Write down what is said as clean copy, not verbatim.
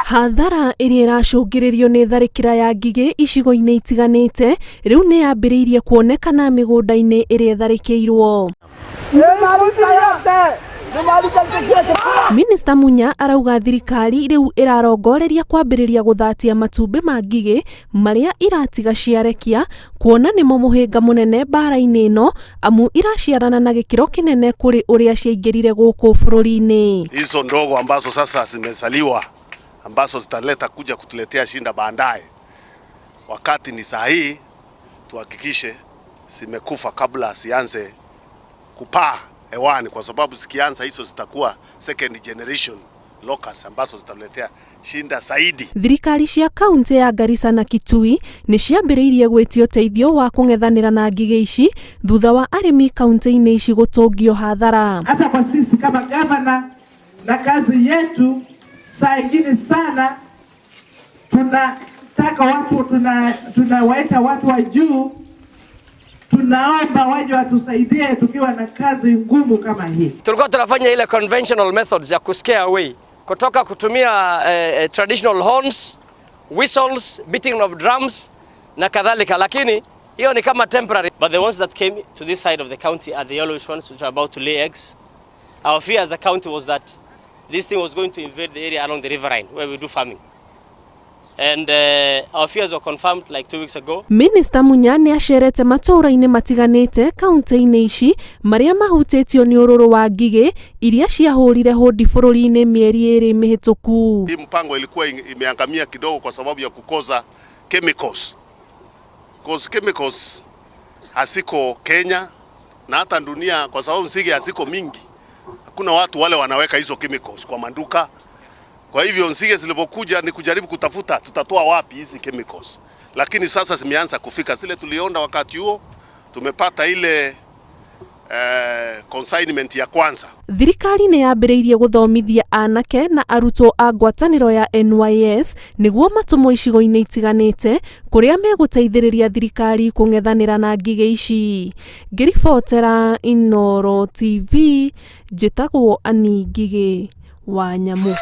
Hathara ĩrĩa ĩracũngĩrĩrio nĩ tharĩkĩra ya ngigĩ icigo-inĩ itiganĩte rĩu nĩ yambĩrĩirie kuonekana mĩgũnda-inĩ ĩrĩa ĩtharĩkĩirwo. Minista Munya arauga thirikari rĩu ĩrarongoreria kwambĩrĩria gũthatia matumbĩ ma ngigĩ marĩa iratiga ciarekia kuona nĩmo mũhĩnga mũnene mbara-inĩ ĩno amu iraciarana na gĩkĩro kĩnene kũrĩ ũrĩa ciaingĩrire gũkũ bũrũri-inĩ. Hizo ndogo ambazo sasa zimezaliwa ambazo zitaleta kuja kutuletea shinda baadaye, wakati ni sahihi tuhakikishe zimekufa kabla zianze kupaa hewani, kwa sababu zikianza hizo zitakuwa second generation locusts ambazo zitaletea shinda zaidi. Thirikari cia kaunti ya Garissa na Kitui nĩ ciambĩrĩirie gwĩtia ũteithio wa kũng'ethanĩra na ngigĩ ici thutha wa arĩmi kaunti-inĩ ici gũtũngio hathara. Hata kwa sisi kama gavana na kazi yetu, saa ingine sana tunataka watu tunawaita watu wa juu, tunaomba waje watusaidie tukiwa na kazi ngumu kama hii. Tulikuwa tunafanya ile conventional methods ya kuscare away kutoka kutumia traditional horns, whistles, beating of drums na kadhalika, lakini hiyo ni kama temporary. But the ones that came to this side of the county are the yellowish ones which are about to lay eggs. Our fear as a county was that this thing was going to invade the area along the riverine where we do farming. And our fears were confirmed like 2 weeks ago. Minista Munya nĩ acerete matũũra-inĩ matiganĩte kaunti-inĩ ici marĩa mahutĩtio nĩ ũrũrũ wa ngigĩ iria ciahũrire hũndi bũrũri-inĩ mĩeri 2 mĩhĩtũku. Hii mpango ilikuwa imeangamia kidogo kwa sababu ya kukosa chemicals. Cause chemicals hasiko Kenya na hata dunia, kwa sababu nzige haziko mingi, hakuna watu wale wanaweka hizo chemicals kwa maduka. Kwa hivyo nzige zilipokuja ni kujaribu kutafuta tutatoa wapi hizi chemicals, lakini sasa zimeanza kufika. Zile tuliona wakati huo tumepata ile consignment ya kwanza. Thirikari nĩ yambĩrĩirie gũthomithia anake na arutwo a ngwatanĩro ya NYS nĩguo matũmwo icigo-inĩ itiganĩte kũrĩa megũteithĩrĩria thirikari kũng'ethanĩra na ngigĩ ici. Ngĩribotera Inooro TV, njĩtagwo Annie Ngigĩ wa Nyamũ.